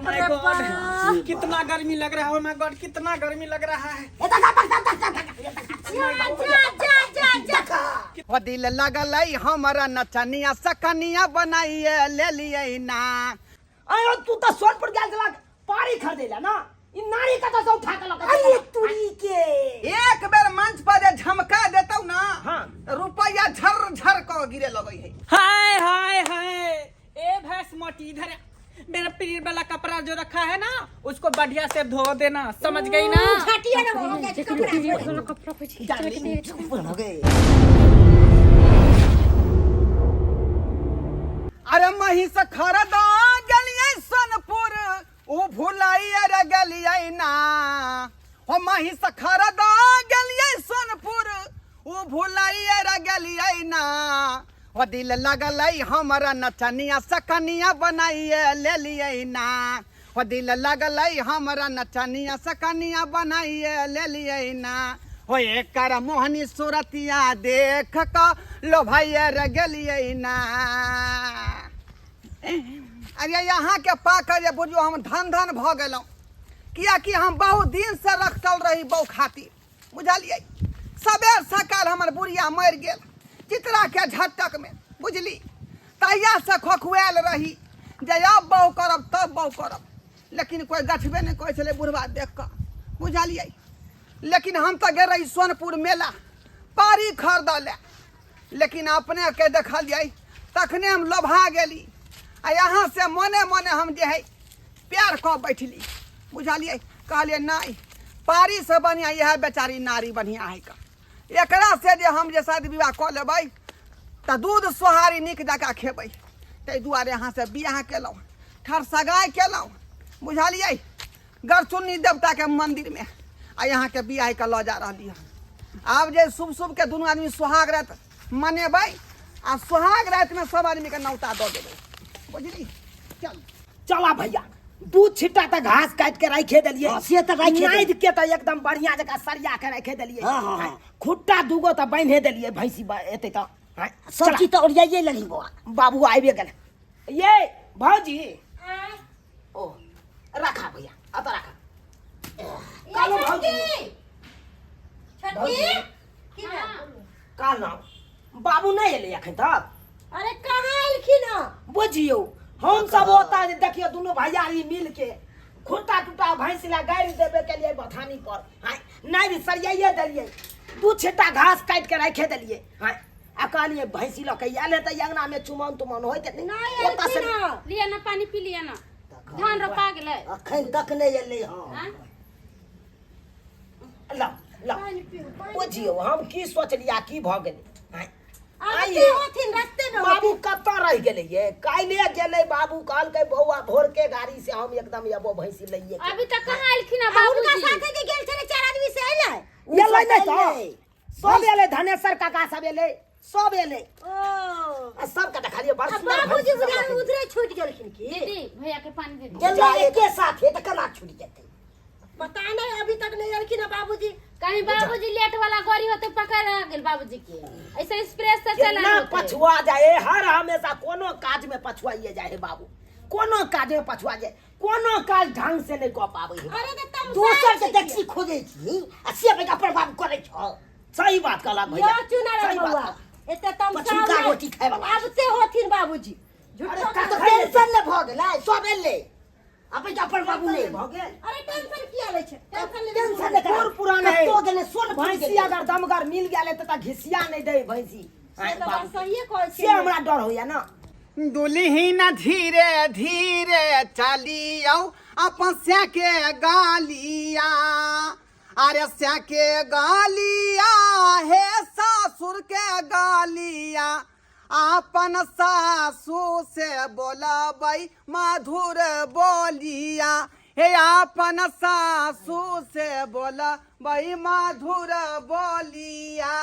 My God, कितना गर्मी लग रहा है। My God, कितना गर्मी लग रहा है। जा जा जा जा जा। ओ दिल लगल हमरा नचनिया सकनिया बनाइए ले लियै ना। अरे तू तऽ सोनपुर गेल छलक पारी खरीदे ला ना, ई नारी कतऽ से उठा के लऽ के अरे तुरी के एक बेर मंच पर जे झमका देतौ ना, हाँ। रुपया झर झर क गिरे लगै है। हाय हाय हाय, ए भैंस मोटी, इधर आ। मेरा पीर वाला कपड़ा जो रखा है ना, उसको बढ़िया से धो देना, समझ गई ना? छाटिया ना हो गया कपड़ा। अरे महीष खरीदा गेलियै सोनपुर, ओ भुलाइए रे गेलियै ना। हो महीष खरीदा गेलियै सोनपुर, ओ भुलाइए रे गेलियै ना। ओ दिल लगलै हमरा नचनिया सकनिया बनाइए ले लियै ना। ओ दिल लगलै हमरा नचनिया सकनिया बनाइए ले लियै ना। हो एकर मोहनी सूरतिया देख क लोभाइए रे गेलियै ना। अरे यहाँ के पाकर जे बुझियो हम धन धन भऽ गेलहुँ, कियाकि हम बहुत दिन से रखल रही बहू खातिर, बुझलियै? सबेर सकाल हमर बुढ़िया मरि गेल चित्रा के झटक में, बुझली? तहिया से खोखुआयल रही जे अब बहु करब तब बहु करब, लेकिन कोइ गछबे नहि करै छलै बुढ़वा देख कऽ, बुझलियै? लेकिन हम तऽ गेल रही सोनपुर मेला पारी खरीदऽ लए, लेकिन अपने के देखलियै तखने हम लोभा गेली आ यहाँ से मने मने हम जे है प्यार कऽ बैठली, बुझलियै? कहलियै नहि, पारी से बढ़िआँ इएह बेचारी नारी बढ़िआँ है का, एकरा से जे हम जे शादी विवाह कऽ लेबै तऽ दूध सोहारी नीक जकाँ खेबै। ताहि दुआरे अहाँ से बियाह केलहुँ, ठर सगाइ केलहुँ, बुझलियै? गरचुन्नी देवताके मन्दिरमे आ यहाँके बियाह कऽ लऽ जा रहली हन। आब जे शुभ शुभ के दुनू आदमी सुहाग राति मनेबै आ सुहाग रातिमे सब आदमीके नौता दऽ देबै, बुझली? चल चला भैया, दू छिट्टा तऽ घास काटि के राखे देलियै। हाँ, से तऽ राखे देलियै। नादि के तऽ एकदम बढ़िया जकाँ सरिया के राखे देलियै। हाँ, हाँ, हाँ। खुट्टा दूगो तऽ बान्हे देलियै, भैंसी एतै तऽ। हाँ, सब चला। चीज तऽ ओरियाइए लेलही बौआ। बाबू आबि गेल। ये भौजी, ओ रखा भैया, अतऽ रखा। कहलहुँ भौजी, छोटकी, की भेल? कहलहुँ बाबू नहि एलै एखन तक? अरे कहाँ एलखिन हँ? बुझियौ, हम सब ओतऽ जे देखियौ दुनू भैयारी मिल के खुट्टा टुट्टा भैंस लए गाड़ि देबे के लिए बथानी पर, हाँ, नहि सरियाइए देलियै, दू छिट्टा घास काटि के राखे देलियै, हाँ, आ कहलियै भैंसी लऽ के आयल हेतै अंगना में चुमौन तुमौन होइत हेतै। नहि ओतऽ से एलखिन हँ। लिअ ना, पानी पी लिअ ना। धान रोपा गेलै? अखन तक नहि एलै हँ। आँय? ल ल। पानि पीऊ, पानि। बुझियौ हम की सोचलियै आ की भऽ गेलै, आँय? आब आइए। के होथिन रस्ते में। बाबू कतऽ रहि गेलै ये? काल्हि गेलै बाबू, कहलकै बौआ भोर के गाड़ी से हम एकदम एबो भैंसी लइए के। अभी तक कहाँ एलखिन हँ आ हुनका बाबूजी? साथे जे गेल छलै चारि आदमी से एलै? एलै नहि तऽ सब एलै, धनेश्वर काका सब एलै, सब एलै। ओ आ सबके देखलियै बड़ आ सुंदर बाबूजी भैंसी सब बुझा रखै। उधरे छूटि गेलखिन की? दीदी, भैया के पानी दे दी। गेलै एके साथे तऽ केना छूटि जेतै? पता नहीं, अभी तक नहीं एलखिन हँ बाबूजी। कहीं बाबूजी लेट वाला गाड़ी होते पकड़ आ गेल बाबूजी के, ऐसे एक्सप्रेस से चला केना होते। पछुआ जाए, हर हमेशा कोनो काज में पछुआइए जाए है बाबू, कोनो काज में पछुआ जाए, कोनो काज ढंग से नहीं कऽ पाबै है। अरे तऽ तमसायल दोसर के छै। टैक्सी खोजै छी आ से बेटा अपन बाबू करै छौ। सही बात कहलक भैया, यो चुनार सही बात बौआ कहलक। एते तमसायल पछुलका नहि। रोटी खाय वाला। आबते होथिन बाबूजी। अरे झूठो कखन तऽ टेंशन ने भऽ गेलै, सब एलै, अपन अपन बाबू नहि भऽ गेल। अरे टेंशन किया लै छै? टेंशन लेने टेंशन नहि बूढ़ पुरान है। कतौ गेलै सोनपुर भैंसी गेलै। अगर दमगर मिल गेलै तऽ घिसिया नहि दै भैंसी। से तऽ बात सहिए कहै से छियै। हमरा डर होइया ना। दुल्हीन धीरे धीरे चलियौ अपन के गालिया, अरे के गालिया हे सासुर के गालिया, अपन सासू से बोलबै मधुर बोलिया, हे अपन सासू से बोलबै मधुर बोलिया।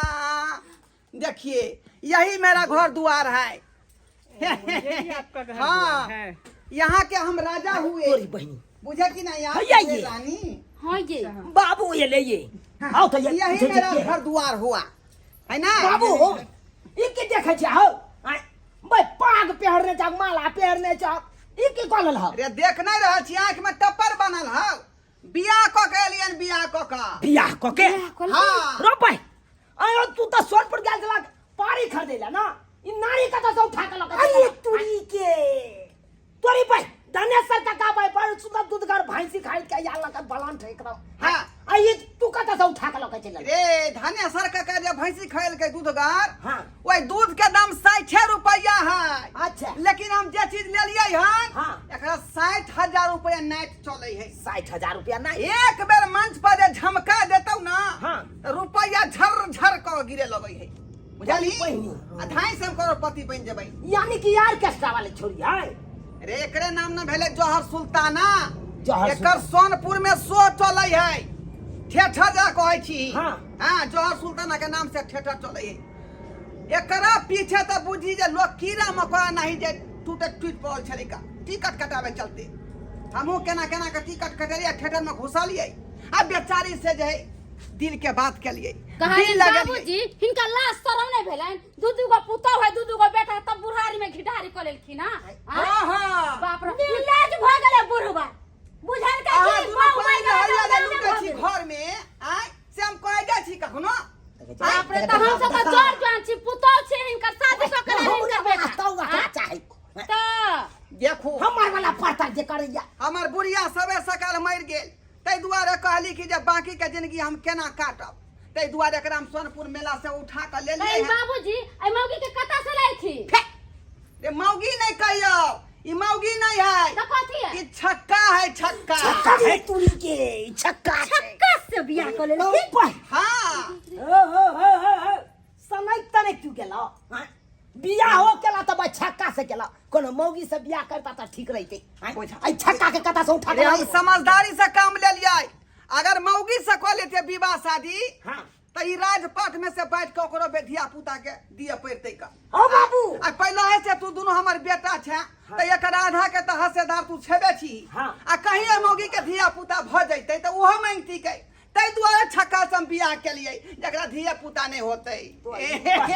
देखिए, यही मेरा घर द्वार है। यही आपका घर हाँ। द्वार है? यहाँ के हम राजा हुए। तोरी बहिनी। बुझे कि नहीं आप? भैया हुए ये। रानी। हाँ ये बाबू एलै ये, आओ तऽ ये। यही मेरा घर द्वार हुआ है ना। बाबू, ई की देखै छी? हौ आँय, बै पाग पहिरने छह, माला पहिरने छह, ई की कऽ लेलहक? रे देख नहीं रहल छी, आँख में टप्पर बनल हौ। बियाह कऽ के एलियन, बियाह कऽ के। बियाह कऽ के? हाँ। रो भाई, आयो तू तऽ सोनपुर गेल छलक पारी खरीदै ला ना, ई नारी कतऽ से उठा के लऽ के अरे तुरी के तोरी भाई धनेश्वर काका भाई बड़ सुंदर दूधगर भैंसी खरीद के आयल लऽ के बलन एकदम। हाँ। आ ई तू कतऽ से उठा के लऽ के चलि एलही? रे धनेश्वर काका जे भैंसी खरीदलकै दूधगर, हाँ। ओहि दूध के दाम 60 रुपया है। अच्छा। लेकिन हम जे चीज लेलियै हन, हाँ। एकरा 60,000 रुपया नाइट चलै है। 60,000 रुपया नाइट? एक बेर मंच पर जे झमका देतौ ना, हाँ। तऽ रुपया झर झर कऽ गिरे लगै है, बुझलही? बहिनी। आ 250 करोड़पति बनि जेबै। यानी कि यार केस्टा वाले छोरी है। रे एकरे नाम न भेलै जौहर सुल्ताना। जौहर एकर सोनपुर में शो चलै है, ठेठर जा कहै छी। हाँ। हाँ, जौहर सुल्ताना के नाम से ठेठर चलै है। एकरा पीछे तऽ बुझी जे लोग कीड़ा मकोड़ा नहीं जे टूटे टूट पड़ल छलै का टिकट कटाबे चलते। हमहूँ केना केना के टिकट कटेलियै, ठेठर में घुसलियै आ बेचारी से जे है दिल के बात केलियै, कहलिन दिल लगेलियै। बाबूजी, हिनका लाज शरम नहि भेलनि? दू दू गो पुतहु है, दू दू गो बेटा है, तब बुढ़ारी में घिढारी कऽ लेलखिन हँ? हाँ, हाँ। बाप रे, निर्लज भऽ गेलै बुढ़वा, बुझल का अहाँ कि दुनू बहु पानि मरि हरिया गेलै, जे लूटै छी भऽ गेलै। घर में, आँय, से हम कहै जाइ छी कखनो? बाप रे, तऽ हमसब तऽ जर जान छी, पुतहु छै हिनकर, शादी कऽ के लेलनि हिनकर बेटा। तऽ ओकरा चाही। तऽ देखू हमर वाला परतर जे करैया। हमर बुढ़िया सबे सकाल मरि गेल, ताहि दुआरे कहली कि जे बाकी के जिंदगी हम केना काटब, ताहि दुआरे एकरा हम सोनपुर मेला से उठा के लेलियै अरे हन। बाबूजी, एहि मौगी के कतऽ से लायलखिन? रे मौगी नहीं कहियो, ई मौगी नहीं है। तऽ कथी है? ई छक्का है, छक्का। छक्का है तुरी के, ई छक्का छै। छक्का से बियाह कऽ लेलखिन। ओ, हाँ। हो, हो, हो, हो, हो। समय तने क्यों गेलो? हाँ? बियाह हो केला तऽ भाई छक्का से केला, कोनो मौगी से बियाह करता तऽ ठीक रहिते। हाँ? आई छक्का के कथा से उठा के अरे हम लाइयो। समझदारी से काम लेलियै, अगर मौगी से कऽ लेते विवाह शादी, हाँ। तऽ ई राजपाट में से बैठ के ओकरो बे धिया पुता के दिए पड़तै का। हो बाबू। आ पहले है से तू दुनू हमर बेटा छे, तऽ एकर आधा के तऽ हसेदार तू छेबे छी। हाँ। आ कहीं मौगी के धिया पुता भऽ जैतै तऽ ओहो मांगती के, ताहि दुआरे छक्का से हम बियाह केलियै जकरा धिया पुता नहि होतै। देखा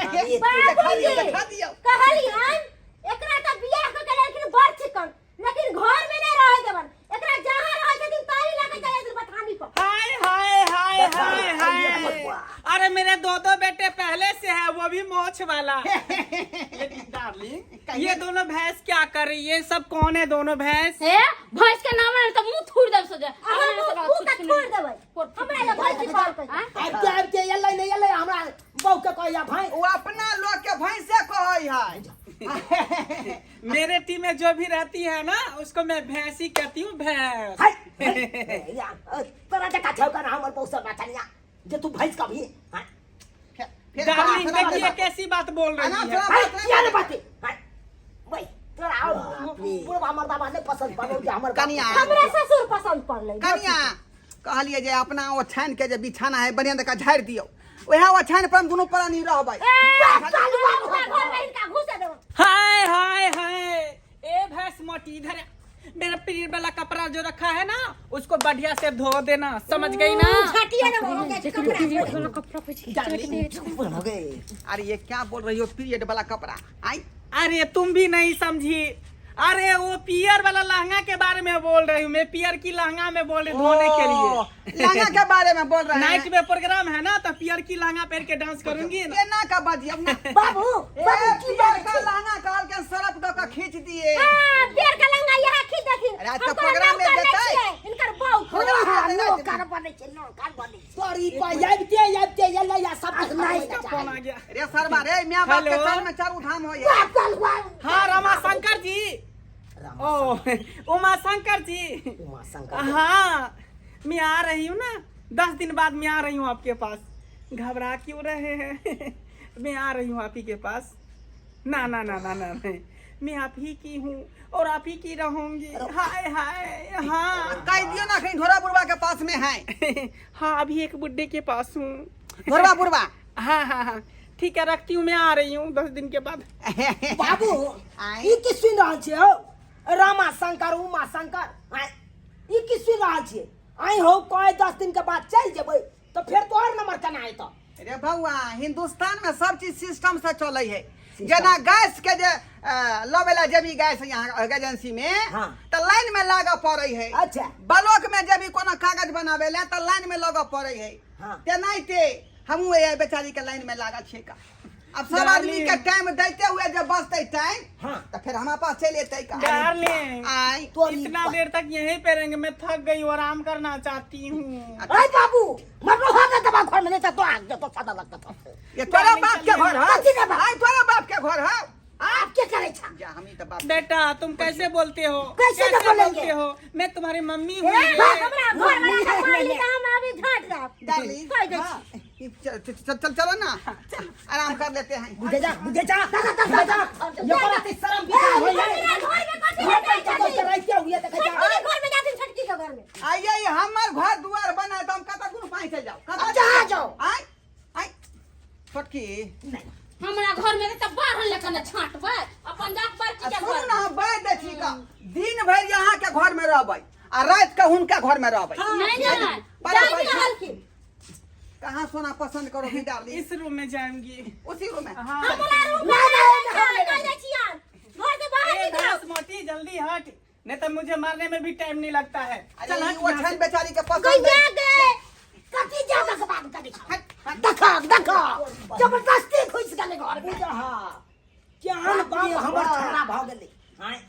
दियौ, देखा दियौ। कहलियन एकरा तऽ बियाह कऽ के लेलखिन बड़ चिकन, लेकिन घर में नहीं रहे देवन एकरा, जहाँ रहे छथिन ताही लगे जाय छथिन बथानी पर। हाय हाय हाय हाय हाय, अरे मेरे दो दो बेटे पहले से है, वो भी मोछ वाला। लेकिन डार्लिंग, ये दोनों भैंस क्या कर रही है? सब कौन है दोनों भैंस? हे, भैंस के नाम है तो मुंह थूर देब सोजे। अहाँ मुंह तऽ थोड़ देबै, हमरा लग भैंसी कहलकै। आँय? आबि के आबि के एलै नहि एलै, हमरा बहू के कहैया भैंस। ओ अपना लोग के भैंसे कहै है। मेरे टीम में जो भी रहती है ना, उसको मैं भैंसी कहती हूँ, भैंस। हाय, हाय, या, तोरा जका छौ का हमर बहू सब बचनिया जे तू भैंस कभी। हाँ? फिर डार्लिंग बात देखिए कैसी बात बोल रही अनाप है। शनाप हाय, बात नहीं। किया ने बाते? हाय, वही, तोरा और बुढ़वा मर्दाबा नहि पसंद पड़लौ जे हमर बाप। कनिया। हमरा ससुर पसंद पड़लै। कनिया, कहलिए जे अपना ओछाइन के जे बिछाना है बढ़िया जकाँ झाड़ि दियौ, वएह ओछाइन पर हम दुनू प्राणी रहबै। अपना घर में हिनका घुसे देबै। हाय हाय हाय, ए भैंस मोटी, इधर आ। मेरा पीर वाला कपड़ा जो रखा है ना, उसको बढ़िया से धो देना, समझ गई ना? झाटिए ना हो गया कपड़ा। अरे ये क्या बोल रही हो, पीरियड वाला कपड़ा? आई अरे तुम भी नहीं समझी, अरे वो पियर वाला लहंगा के बारे में बोल रही हूँ मैं, पियर की लहंगा में बोल रही हूँ धोने के लिए। लहंगा के बारे में बोल रहे हैं। नाइट में प्रोग्राम है ना, तो पियर की लहंगा पहन के डांस करूंगी ना। ये ना का बाजियौ ना। बाबू, ए, बाबू की पियर बात का छै? लहंगा कहल के सरफ दऽ के खींच दिए। हाँ, पियर का लहंगा यहाँ खींच देथिन। अरे आज तो हमको प्रोग्राम में नौकर नहीं देतै। छियै, हिनकर बहू। प्रोग्राम हाँ, में देतै। नौकर बनै छै, नौकर बनै छै। तोरी पर आबिते आबिते एलै आ सब किछु नहीं, खाबै लए फोन आ गया। रे सरबा रे, मियां बाप के हेलो। चाल में चारू धाम होइए। हाँ रमाशंकर जी, ओ उमा शंकर जी। उमा शंकर। हाँ मैं आ रही हूँ ना, 10 दिन बाद मैं आ रही हूँ आपके पास। घबरा क्यों रहे हैं? मैं आ रही हूँ आप ही के पास। ना ना ना ना ना, नहीं, मैं आप ही की हूँ और आप ही की रहूंगी। हाय हाय, हाँ। कह दियो ना कहीं ढोरा बुढ़वा के पास में है। हाँ, अभी एक बुड्ढे के पास हूँ। ढोरबा बुढ़वा। हाँ हाँ हाँ, ठीक है, रखती हूँ, मैं आ रही हूँ 10 दिन के बाद। बाबू, आँय। ई की सुनि रहल छियै हौ? रामा शंकर उमा शंकर, आँय, ई की सुनि रहल छियै? आँय हौ, कहे 10 दिन के बाद चलि जेबै तऽ फेर तोहर नंबर केना एतौ? रे बउआ, हिंदुस्तान में सब चीज सिस्टम से चले है। जेना गैस के जे लबै ला जेबी गैस यहाँ एजेंसी में हाँ। तऽ लाइन में लागऽ पड़ै है अच्छा। ब्लॉक में जेबी कोनो कागज बनाबै ला तऽ लाइन में लगऽ पड़ै है हाँ। तेनाहिते हमहूँ एहि बेचारी के लाइन में लागल छियै का अब सब आदमी के टाइम देते हुए जब बचते टाइम हाँ। तो फिर हमारे पास चले एतै का डार्लिंग आय तोरी इतना देर तक यहीं पे रहेंगे, मैं थक गई हूँ, आराम करना चाहती हूँ। अरे बाबू मरलो हो गया दबा घर में नहीं तो आग तो सादा लगता था। ये तोरा बाप के घर है। कथी के बाप? आय तोरा बाप के घर है। आप क्या करे छा? जा हम ही तो बाप। बेटा तुम कैसे बोलते हो, कैसे कैसे बोलेंगे? बोलते हो? मैं तुम्हारी मम्मी हूँ। ए, हमरा घर वाला के मार ली तऽ हम अभी झाँट जाब। डार्लिंग कहि दै हाँ, छी। ई चल चल चल चलो ना, आराम कर लेते हैं। बुझे जा, बुझे जा, बुझे जा। ये पर अति शरम भी होय है। हमरा घर में कथी घर भेटै पर तो छथिन? रहते हुए देखै जा। छोटकी के घर में जाथिन, छोटकी के घर में। आइए ये हमर घर दुआर बना तो हम कतऽ गुरु पाई चल जाओ, कतऽ अब जहाँ जाओ। आय आय छोटकी हमरा घर में त बाहर लेके न छांटबै अपन जात पर आ की सुनू घर ना, हम बाजि दै छी का दिन भरि यहाँ के घर में रहबै आ रात के हुनका घर में रहबै। नहीं नहीं बड़ा जाय पैसा। रहलखिन। कहाँ सोना पसंद करोगी डार्लिंग? इस रूम में जाऊंगी। उसी रूम में। हाँ। हमरा रूम में ना, ना, ना, ना, कहि दै छियन। घर से बाहर ए, निकलो। घास मोटी जल्दी हट, नहीं तो मुझे मारने में भी टाइम नहीं लगता है। अरे चल हट ई यहाँ ओछाइन से। बेचारी के पसंद गैया है। गे। कथी ज्यादा के बात करै छा? देखा देखा जबरदस्ती घुसि गेलै घर में। बुझा केहन बाप हमर छोरा भऽ गेलै। आँय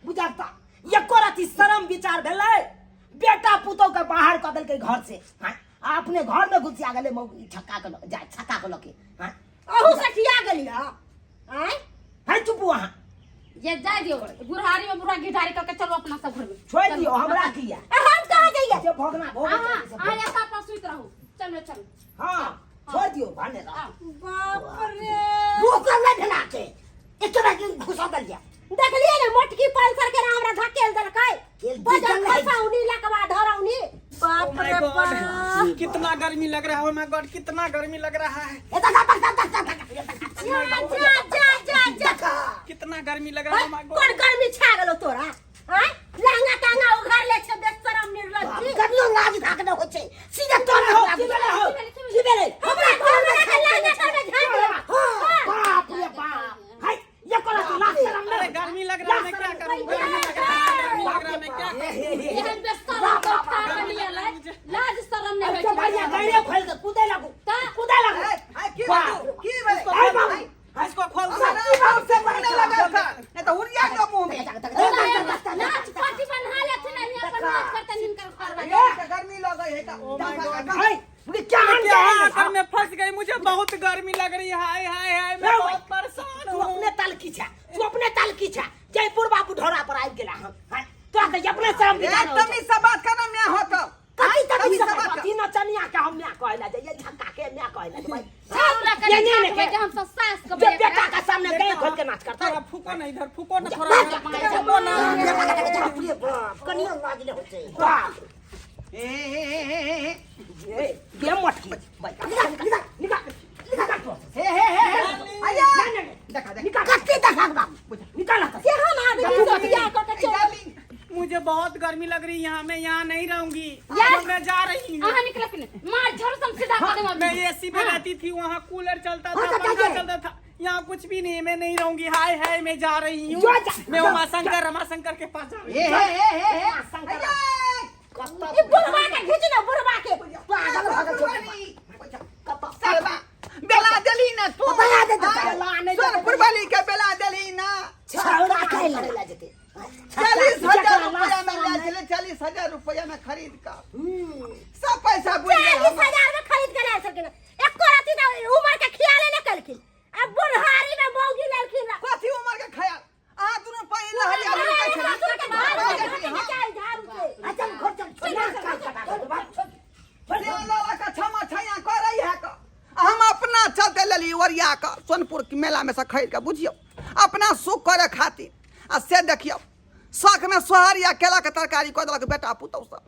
बुझा त एको रति शरम विचार भेलै? बेटा पुतोह के बाहर कऽ देलकै घर से। आँय आ अपने घर में घुसिया गेलै मौगी छक्का के लऽ जा, छक्का के लऽ के। आँय अहू सठिया गेली हँ। आँय है चुपू अहाँ। ये जाय दियो बुढ़ारी में बुढ़ा घिढारी करके चलो अपना सब घर में। छोड़ दियो हमरा किया। आ हम कहाँ जइयै? जे भगना भोग अहाँ अहाँ एका पर सुति रहू। चलो चलो। हाँ छोड़ दियो भने रह। बाप रे रोकल नहि भेला के एतबा दिन घुसा देलियै। देखलियै ने मोटकी पल्सर के हमरा धकेल देलकै। केल बजल जीतल नहीं। खसाउनी लकवा धरौनी। बाप Oh my रे God, बाप। कितना गर्मी लग रहा है, oh my God, कितना गर्मी लग रहा है, ए दखा दखा दखा दखा जा जा जा जा जा। दखा कितना गर्मी लग रहा है, oh my God। कोन गर्मी छा गेलो तोरा? आँय लहंगा तहंगा उघार ले छै बेशरम निर्लज्ज। कनियो लाज धाक नहि होइ छै, सीधे तोरा हो की भेलै हो की भेलै? हमरा घर में के लहंगा तहंगा झाँक ले। हाँ बाप रे बाप है ये कोला तो लाज शरम अरे नहीं। गर्मी लग रहा है, मैं क्या करूं? गर्मी लग रहा है, गर्मी लग रहा है, मैं क्या करूं? एहन बेशरम के उठा के लिए लै लाज शरम नहीं अब तो होइ भैया छै। गैरे खोल के कूदे लागू, कूदे लागू। आय आय की बाप। भेलै? की भेलै? आय बाबू इसको खोल हमरा बाप से मुँह नहीं लगा था, नहीं तो हुरिया दो मुँह में। नाच पार्टी बन्हा लेथिन आ हियाँ पर नाच करतनि हिनकर घर वाला। ये गर्मी लगे है का। Oh my God. है मुझे क्या मैं हम क्या क्या आकर मैं फंस गई, मुझे बहुत गर्मी लग रही है। हाय हाय हाय, मैं रे बहुत परेशान तू हूँ। अपने ताल की छा, तू अपने ताल की छा। जयपुर बाबू ढोरा पर आबि गेला हन। हाय तोरा तऽ अपने शरम ए, विचार होइ छै। तमीज से बात करना मैं होता। कथी तमीज से तमीज से बात बात कथी नचनिया के हम म्या कहला जाइए, छक्का के म्या कहला जाइए। झाड़ू लऽ के ये नहीं झाँकबै ने जे हमसब सास के जे बेटा के सामने गए खोल के नाच करता थोड़ा फूको ना इधर, फूको ना थोड़ा इधर, फूको ना। बाप रे बाप कनियो लाज नहि होइ छै। बाप ए, ए, ए, ए, ए, ए। ये ये मटकी निकाल निकाल निकाल निकाल तो हे, हे, हे, हे। आया। नहीं नहीं देखा, देखा। निकाल कथी देखा बाबू? निकाल हत केहन आदमी सब बियाह कऽ के ए, चलि डार्लिंग, मुझे बहुत गर्मी लग रही है, यहाँ मैं यहाँ नहीं रहूंगी, यार। मैं जा रही हूँ। अहाँ निकलक ने मार झाड़ू से हम सीधा कऽ देब। मैं एसी में रहती थी, वहाँ कूलर चलता हाँ, था, तो पंखा जाइए। चलता था, यहाँ कुछ भी नहीं है, मैं नहीं रहूंगी। हाय हाय मैं जा रही हूँ। जो जा- मैं जा- उमाशंकर रमाशंकर के पास जा रही हे, हे, हे, हे, हे। शंकर। आया। ई बुढ़वा के घीच ने बुढ़वा के। पागल भऽ गेल छै। सालबा, बेला देली ना तू। बेला दे दे, आय, बेला नहीं सुन, दे दे। पुरबली के बेला देली ना। छौड़ा कैला जेते 40,000 रुपया में ले छले, 40,000 रुपया में खरीद कर सब पैसा बुझ गेल चालीस हमर। हजार में खरीद के लायल छलखिन। एको रति तऽ उमर के खियाले नहि केलखिन। आ बुढ़ारी में मौगी लेलखिन। कथी उमर के ख्याल? अहाँ दुनू पहिल हरियाली बुढ़ारी कहै छली। ससुर के घर बाजै में छली, हाँ। चाही झाड़ू से। अच्छा घर चल छोड़ काम कटा दे बाप से लड़ा के क्षमा छैया करै है क। हम अपना चलते लेली ओरिया के सोनपुर के मेला में से खरीद के, बुझियौ अपना सुख करे खातिर। आ से देखियौ शौक में सोहर या केला के तरकारी कऽ देलक बेटा पुतहु सब।